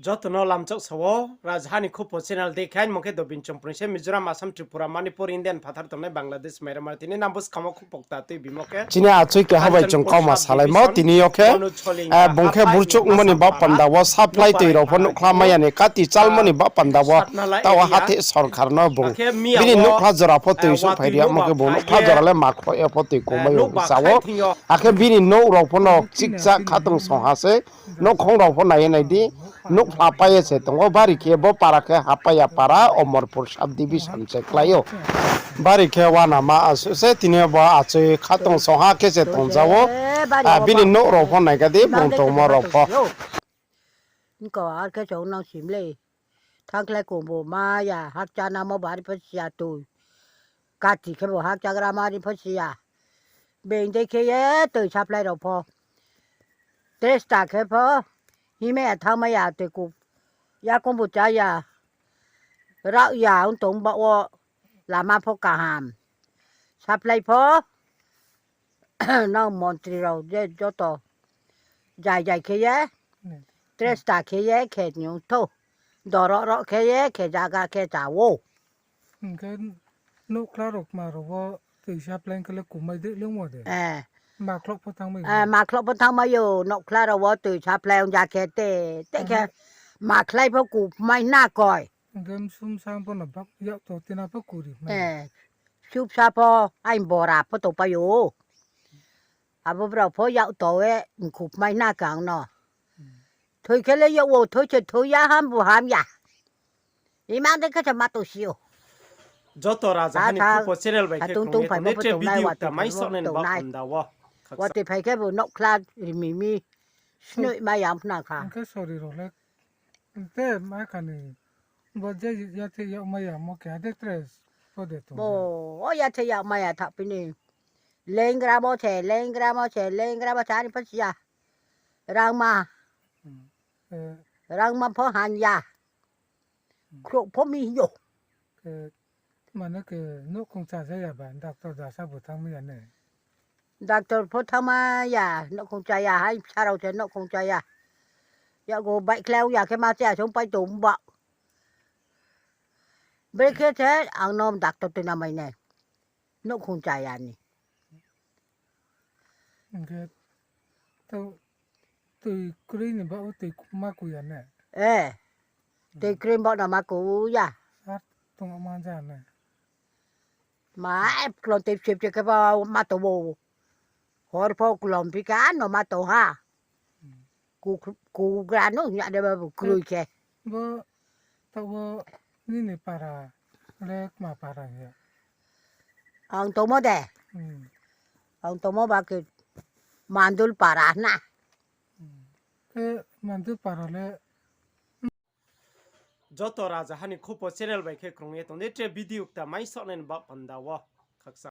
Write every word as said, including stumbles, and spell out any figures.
Joto no lamchak sa wo, Rajaha ni Khupo channel de khe, aini mung khe Dobin Chongprung se, Mizoram, Assam, Tripura, Manipur, Indian phathar tongnai Bangladesh, Myanmar, tini nang buskang wo khupok ta tuibimo khe. Chini achoi keha bai chung kauma salaimo, tini yo khe, bung khe burchouhmo ni baoh panda wo supply toi rao pho nuhkhla mai ya ni kati chalmo ni baoh panda wo, taoh wo hathe sorkar no bung bini nuhkhla jora pho toi souhphai ri yagmo khe bung nuhkhla jora le ma khloh ya pho toi kongmai yo hing sa ou. Akhe bini nouh rao pho no chikcha khatungsong ha se, nouhkhong rao pho nai ye nai di, nouhkhla pai ye se tong ou, bari khe bo para khe Hapaiya para, Omorpur sub division se klái ou. Bari khe uanama asuh se, tini yo bo achoi khatungsong ha khe se tongja ou. Bini nouh rao pho nai kha di, bung tongmo rao pho. Nko ar khe chung nang sim le. Thangkhlai kongbo ma ya, hakchanamo bari pho si ya toi. Kati khe bo hakchagra mari pho si ya. Being dei khe ye toi supply rao pho. Tresta khe pho, himai ya thanngmai ya toi ku. Yakoung bo chá ya. Rao ya ong tong baoh wo lama pho kaham. Supply pho, nang montri rao je joto. Jai jai khe ye, tresta khe ye khe ni ong thou. Doro ro khe ye khe zaga khe chá ou. Hing khe nouhkhla rao kma rao wo toi supply khe le kumai dei lungmo de. Ma khloh pho thanngmai yo, nouhkhla rao wo toi supply ong ja khe te, te khe ma khlai pho kumai na koi. Hing khe msum sa pho no bak yak to tina pho kuri mai. Msum sa pho, aini bora pho tongpai ou. Abo brao pho yak to ye mkhu kmai na khe ang no. Thoi khe le yak wo, thoi se thoi ya, ham bu ham ya. Imang dei khe se ma tong si ou. Joto Rajaha ni Khupo channel bai khe tongtong phai pho tongnai, watoi phai pho tongnai. Watoi phai khe bo nouhkhla rimi mi. Snoih mai ya phna kha. Hing khe sori rao le te ma kha ni, bo je yatheh yagmai ya mo keha de tres pho de tong. O yatheh yagmai ya thaoh phi ni. Lengramo se, lengramo se, lengramo se, ani pho si ya. Rangma. Rangma pho han ya. Khrouh pho mi yo. Mane khe nouhkhong chá ja ya ba, doctor dasa bo thanngmai ya ne? Doctor pho thanngmai ya, nouhkhong chá ya, hai bsa rao se nouhkhong chá ya. Yakgu baihkhlai ong ya khe ma chá ya se ongpai tong ba. Brekhe se ang no doctor tuinang mai nai. Nouhkhong chá ya ni. Hing khe, toi kroi ni baoh wo toi ma ku ya ne? E, toi kroi baoh no ma ku ya. Tong ma ja ne? Ma, klom tei sep se khe ba ma tong ou. Hor pho klom phi khe ano ma tong ha. Kugra no hing ya de babu kroi khe. Bo, taoh wo nini para le kma para hing ya? Ang tongmo de? Ang tongmo ba khe Mandul para na. Khe Mandul para le. Joto Rajaha ni Khupo channel bai khe krung ye tong di, tre video kta mai soh nai ni baoh panda wo khaksa.